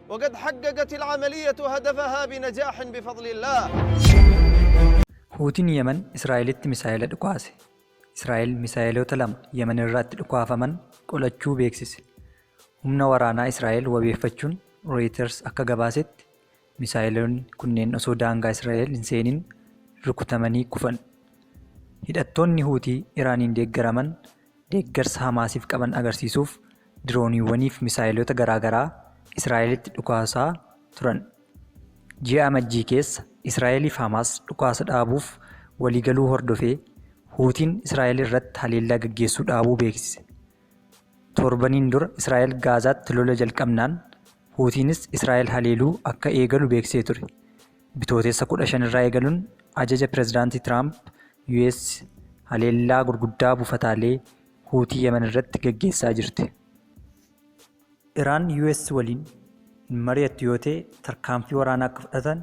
وقد حققت العملية هدفها بنجاح بفضل الله. Huutiin Yemen Israa'elitti misaa'ela dhukaase. Israa'el misaa'eloota lama Yemen irratti dhukaafaman qolachuu beeksise. Humna waraanaa Israa'el wabeeffachuun Reuters akka gabaasetti, misaa'eloonni kunneen osoo daangaa Israa'el hin seenin rukutamanii kufan. Hidhattoonni Huutii Iraaniin deeggaraman deeggarsa Hamaasiif qaban agarsiisuuf dirooniiwwanii fi misaa'eloota garaa garaa Israa'elitti dhukaasaa turan. Ji'a Amajjii keessa Israa'elii fi Hamaas dhukaasa dhaabuuf waliigaluu hordofee Huutiin Israa'el irratti haleellaa gaggeessuu dhaabuu beeksise. Torbaniin dura Israa'el Gaazaatti lola jalqabnaan Huutiinis Israa'el haleeluu akka eegalu beeksisee ture. Bitootessa 15 irraa eegaluun ajaja Pireezidaantii Tiraamp US haleellaa gurguddaa buufataalee Huutii Yemen irratti gaggeessaa jirti. Iraan US waliin hin mari'attu yoo ta'e tarkaanfii waraanaa akka fudhatan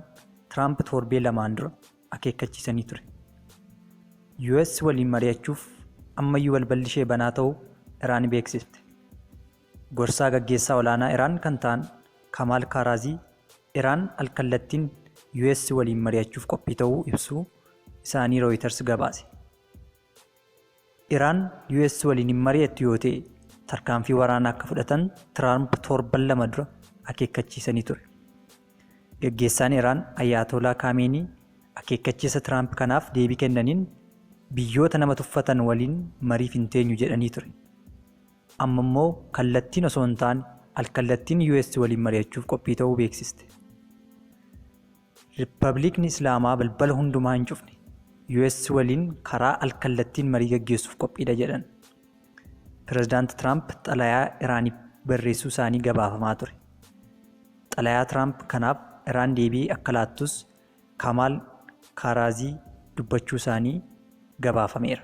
Tiraamp torbee 2n dura akeekkachiisanii ture. US waliin mari'achuuf ammayyuu balballi ishee banaa ta'uu Iraan beeksifte. Gorsaa gaggeessaa olaanaa Iraan kan ta'an Kamaal Kaaraazii Iraan alkallattiin US waliin mari'achuuf qophii ta'uu ibsuu isaanii Reuters gabaase. Iraan US waliin hin mari'attu yoo ta'e tarkaanfii waraanaa akka fudhatan Tiraamp torban 2 dura akeekkachiisanii ture. Gaggeessaan Iraan Ayaatolaa Kaameenii akeekkachiisa Tiraamp kanaaf deebii kennaniin biyyoota nama tuffatan waliin mariif hin teenyu jedhanii ture. Amma immoo kallattiin osoo hin taane alkallattiin US waliin mari'achuuf qophii ta'uu beeksiste. Riippaabilikni Islaamaa balbala hundumaa hin cufne, US waliin karaa alkallattiin marii gaggeessuuf qophiidha jedhan. Pireezidaant Tiraamp xalayaa Iraaniif barreessuu isaanii gabaafamaa ture. Xalayaa Tiraamp kanaaf Iraan deebii akka laattus Kamaal Kaaraazii dubbachuu isaanii gabaafameera.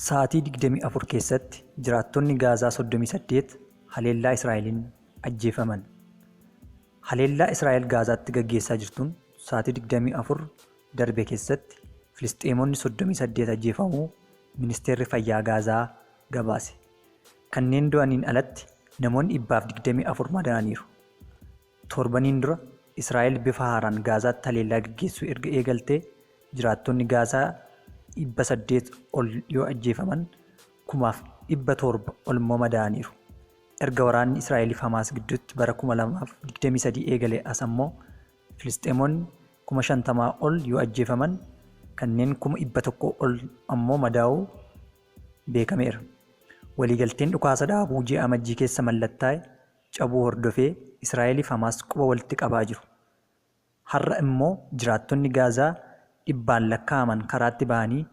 Sa'aatii 24 keessatti jiraattonni Gaazaa 38 haleellaa Israa'eliin ajjeefaman. Haleellaa Israa'el Gaazaatti gaggeessaa jirtuun sa'aatii 24 darbe keessatti Filisxeemonni 38 ajjeefamuu Ministeerri Fayyaa Gaazaa gabaase. Kanneen du'aniin alatti namoonni 124 madaa'aniiru. Torbaniin dura Israa'el bifa haaraan Gaazaatti haleellaa gaggeessuu erga eegaltee jiraattonni Gaazaa 800 ol yoo ajjeefaman, 7,700 ol immoo madaa'aniiru. Erga waraanni Israa'eliif Hamaas gidduutti bara 2023 eegale as ammoo Filisxeemonni 50,000 ol yoo ajjeefaman, kanneen 100,000 ol ammoo madaa'uu beekameera. Waliigalteen dhukaasa dhaabuu ji'a Amajjii keessa mallattaa'e cabuu hordofee Israa'eliif Hamaas quba walitti qabaa jiru. Har'a immoo jiraattonni Gaazaa dhibbaan lakkaa'aman karaatti bahanii